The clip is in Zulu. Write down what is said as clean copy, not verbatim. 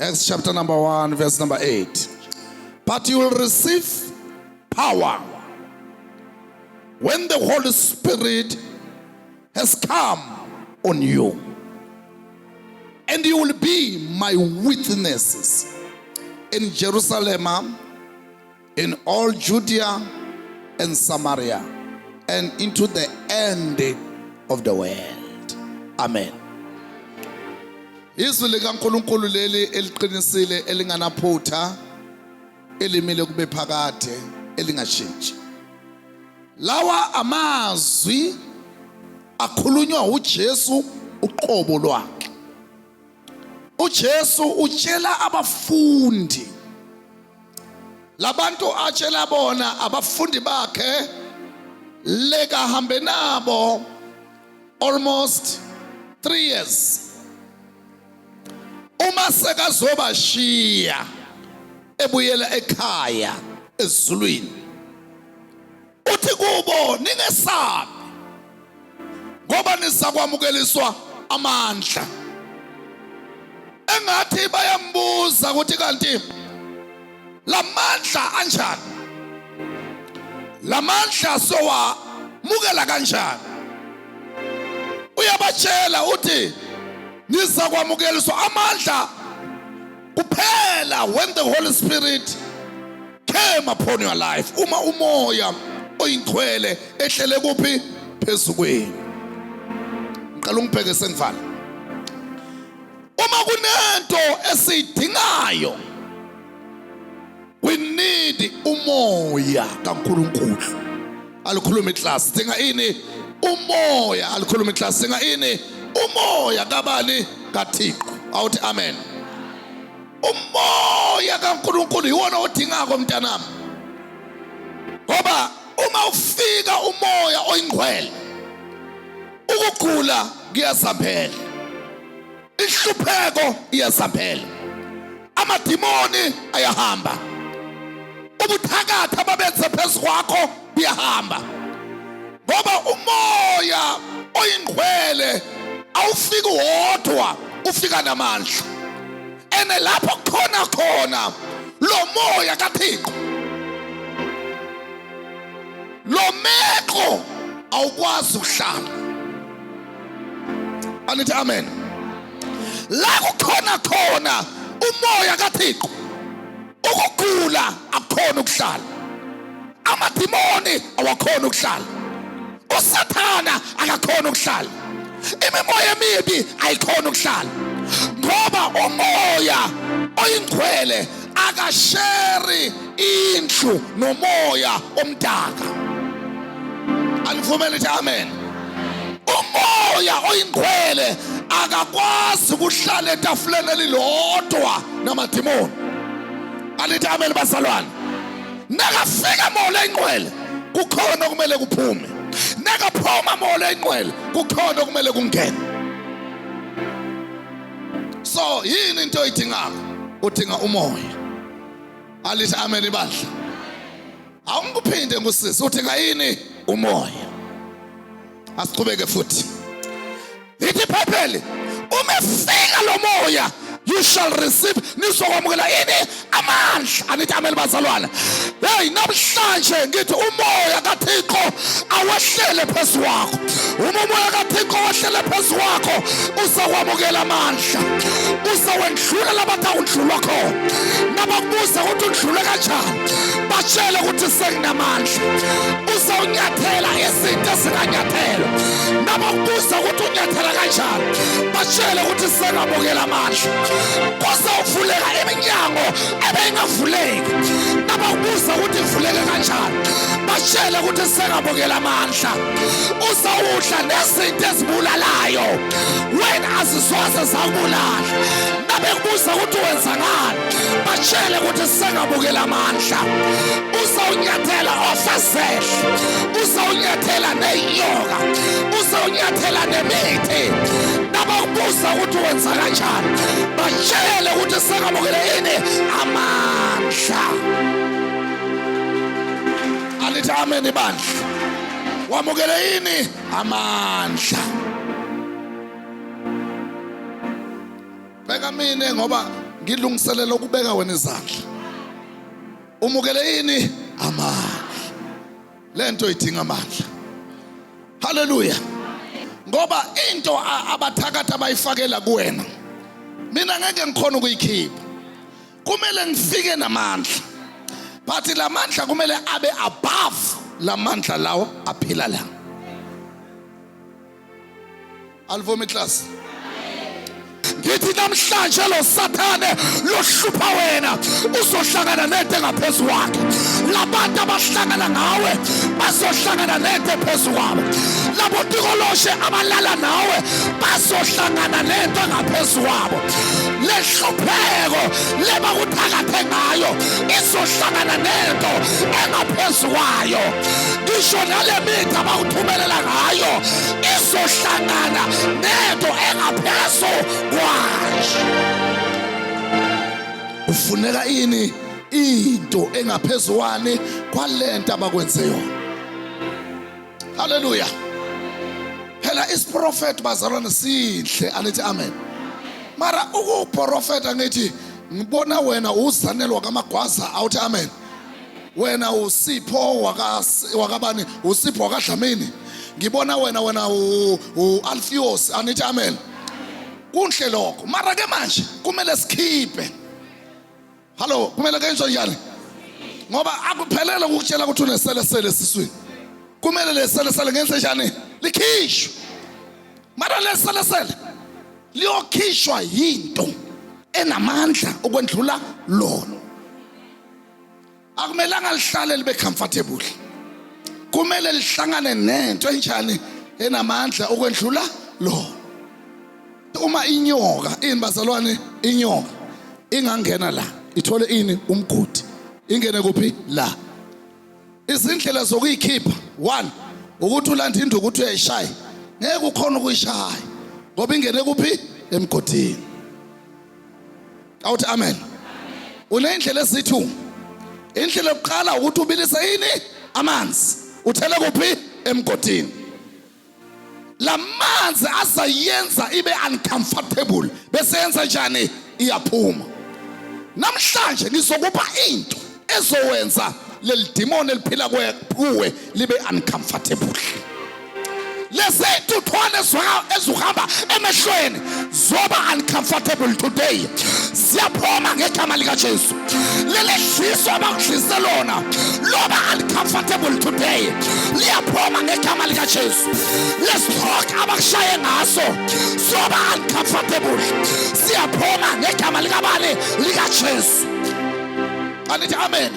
Acts chapter number 1 verse number 8. But you will receive power when the Holy Spirit has come on you. And you will be my witnesses in Jerusalem, in all Judea and Samaria, and into the end of the world. Amen. Izwi likaNkulunkulu leli eliqinisile, elinganaphutha, elimile kube phakade, elingashintshi. Lawa amazwi akhulunywa uJesu uqobo lwakhe. UJesu utshela abafundi, labantu atshela bona abafundi bakhe lekahambe nabo almost 3 years. Uma sekazobashiya ebuyela ekhaya ezulwini, uthi kubo, "Ningesabi, ngoba nizakwamukeliswa amandla." Engathi bayambuza ukuthi kanti lamandla anjani, lamandla sowamukela kanjani? Uyabatshela uthi nizakwamukeliswa amandla kuphela when the Holy Spirit came upon your life, uma uMoya Oyingcwele ehlele kuphi? Phezu kwenu. Ngiqala ungibheke sengivala. Uma kunento esiyidingayo, we need uMoya kaNkulunkulu. Alikhuluma iclass, dinga ini? Umoya. Alikhuluma iclass, dinga ini? Umoya kabani? KaThixo. Awuthi amen. UMoya kaNkulunkulu iwona odingako, mntanami, ngoba uma ufika uMoya Oyingcwele, ukugula kuyazambela, inhlupheko iyazambela, amadimoni ayahamba, ubuthakathi ababenze phezu kwakho buyahamba, ngoba uMoya Oyingcwele awufiki wodwa, ufika namandla. Ene lapho khona khona lo moya kaThixo, lo meko awukwazi ukuhlala. Anithi amen. La kukhona khona uMoya kaThixo, ukugula akukhona ukuhlala, amadimoni awakhona ukuhlala, uSathana akakhona ukuhlala, imimoya emibi ayikhona ukuhlala, ngoba uMoya Oyingcwele akasheri indlu nomoya omdaka. Anivumele ithi amen. UMoya Oyingcwele akakwazi ukuhlala etafuleni elilodwa namadimoni. Alithi amen, bazalwane. Nakafika Moya Oyingcwele, kukhona okumele kuphume. Nakaphuma Moya Oyingcwele, kukhona okumele kungene. So yini into oyidingako? Udinga uMoya. Alithi amen ibandla. Awungikuphinde ngusisi, udinga yini? Umoya. Asiqhubeke futhi. Lithi iBhayibheli, uma efika lo Moya, you shall receive, nizokwamukela ini? Amandla. Anithi amen, bazalwane. Hey, namhlanje ngithi uMoya kaThixo awehlele phezu kwakho. Uma uMoya kaThixo wehlele phezu kwakho, uzokwamukela amandla, uzowendlula labathi awundlulwa khona. Nabakubuza ukuthi undlule kanjani, batshele ukuthi sekunamandla. Uzawunyathela izinto ezinganyathelwa. Nabakubuza ukuthi unyathela kanjani, batshele ukuthi sengamukela amandla. Kuzawuvuleka iminyango ebeyingavuleki. Nabakubuza ukuthi ivuleke kanjani, batshele ukuthi sengamukela amandla. Uzawudla nezinto ezibulalayo, wena azisoze zakubulala. Nabekubuza ukuthi wenza ngani, batshele ukuthi sengamukela amandla. Uzawunyathela ofezehle, uzawunyathela neyinyoka, uzawunyathela nemithi. Nabakubuza ukuthi wenza kanjani, batshele ukuthi sengamukele ini? Amandla. Alithi amen ibandla. Wamukele yini? Amandla. Bheka mina, ngoba Ngilungiselela ukubeka wena izandla. Umukele yini? Amandla. Lento idinga amandla. Haleluya. Ngoba into abathakathi abayifakela kuwena, mina ngeke ngikhona ukuyikhipha. Kumele ngifike namandla, but lamandla kumele abe above lamandla lawo aphila la. Alivumi class? Ngithi namhlanje lo sathane lohlupha wena uzohlangana nento engaphezu kwakhe. Labantu abahlangana ngawe bazohlangana nento ephezu kwabo. Labo tikoloshe abalala nawe bazohlangana nento engaphezu kwabo. Lehlupheko lebakuthakathe ngayo izohlangana nento engaphezu kwayo. Ngisho nale mithi abakuthumelela ngayo izohlangana nento engaphezu kwayo. Ufuneka ini? Into engaphezu kwani? Kwalento abakwenze yona. Haleluya. Phela isiprofethi bazalwane sihle, anithi amen. Mara ukuprofeta ngithi ngibona wena uzanelwa kamagwaza, awuthi amen. Wena usipho wakabani? Usipho wakadlamini. Ngibona wena wena uAlfios, anithi amen. Kunhle lokho. Mara ke manje kumele sikhiphe. Hallo, kumele kenjwe njani? Ngoba akuphelele ukutshela ukuthi uneselesele esiswini. Kumele leselesele ngenze njani? Likhishwe. Mara leselesele liyokhishwa yinto enamandla ukwendlula lona. Akumelanga lihlale libe comfortable. Kumele lihlangane nento enjani? Enamandla ukwendlula lona. Uma inyoka ini bazalwane, inyoka ingangena la ithole ini? Umgodi. Ingene kuphi? La. Izindlela zokuyikhipha, one, ukuthi ulanda induku ukuthi uyayishaya, ngeke ukhona ukuyishaya ngoba ingene kuphi? Emgodini. Awuthi amen. Unendlela ezithu. Indlela yokuqala ukuthi ubilise ini? Amanzi. Uthele kuphi? Emgodini. Lamanzi azayenza ibe uncomfortable, bese yenza njani? Iyaphuma. Namhlanje ngizokupha into ezowenza leli demon eliphila kuwe libe uncomfortable. Lezi ntuthwane ezuhamba emehlweni zoba uncomfortable today, ziyaphuma ngegama likaJesu. Leli dliso abakudlise lona loba uncomfortable today, liyaphuma ngegama likaJesu. Lestroke abakushaye ngaso soba uncomfortable, siyaphuma ngegama likabani? LikaJesu. Andithi amen.